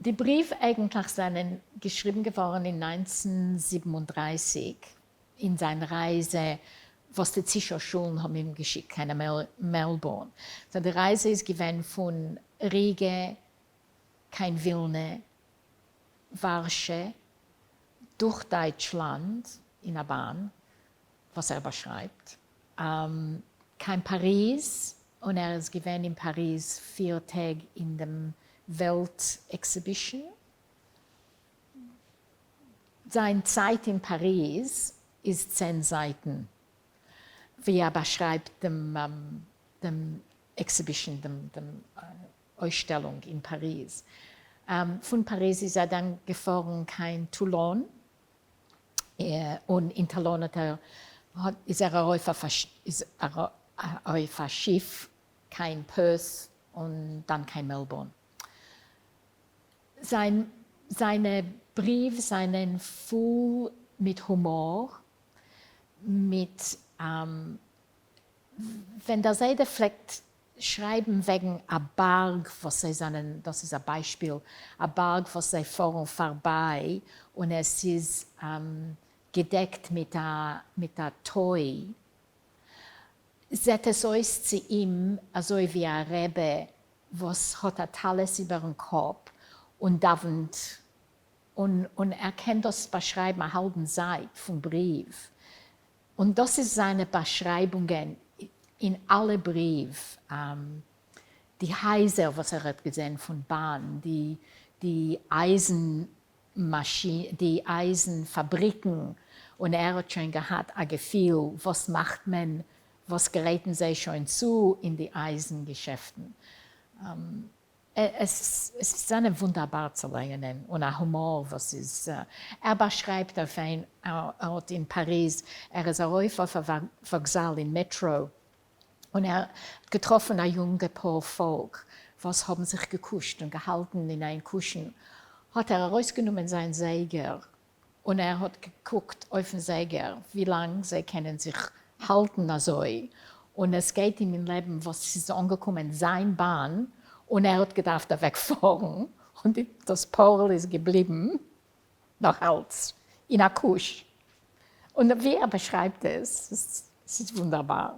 די בריוו אייגנטליך זענען געשריבן געווארן אין 1937 אין זיין רייזע וואס די צישא שולן האבן אים געשיקט קיין מעלבורן. So די רייזע איז געווען פון ריגע קיין ווילנע, ווארשע, דורך דייטשלאנד אין א באן, וואס ער באשרייבט, קיין פאריז, און ער איז געווען אין פאריז 4 טעג אין דעם וועלט exhibition. זיין צייט אין פאריז איז 10 זייטן, ווי ער באשרייבט דעם exhibition, דעם אויסשטעלונג אין פאריז. פון פאריז איז ער דאן געפארן קיין טולון, און אין טולון האט ער איז ער ארויף אויף א שיף קיין פערט און דאן קיין מעלבורן. זיינע בריוו זענען פול מיט הומאר, מיט ווען דער זיידע פלעגט שרייבן וועגן א בארג וואס זיי זענען, דאס איז א ביישפיל, א בארג וואס זיי פארן פארביי און עס איז געדעקט מיט א טוי, זעט עס אויס צו אים אזוי ווי א רבי וואס האט א טלית איבערן קאפ און דאווענט, און ער קען דאס באשרייבן א האלבן זייט פון בריוו, און דאס איז זיינע באשרייבונגען אין אלע בריוו, די הייזער וואס ער האט געזען פון באן, די אייזן די אייזן פאבריקן, און ער האט שוין געהאט א געפיל וואס מאכט מען, וואס גרייטן זיי שוין צו אין די אייזן געשעפטן. עס זענען וואונדערבאר צו לייענען, און א הומאר וואס איז, ער באשרייבט אויף איין ארט אין פאריז, ער איז ארויף אויף א וואקזאל אין מעטרא, און ער האט געטראפן א יונגע פאר פאלק וואס האבן זיך געקושט און געהאלטן אין איין קושן, האט ער ארויסגענומען זיין זייגער און ער האט געקוקט אויפן זייגער ווי לאנג זיי קענען זיך האלטן אזוי, און עס גייט אים אין לעבן וואס ס'איז אנגעקומען זיין באן און ער האט געדארפט אוועק פארן, און דאס פארל איז געבליבן נאך אלץ אין א קוש, און ווי ער באשרייבט עס, ס'איז וואונדערבאר.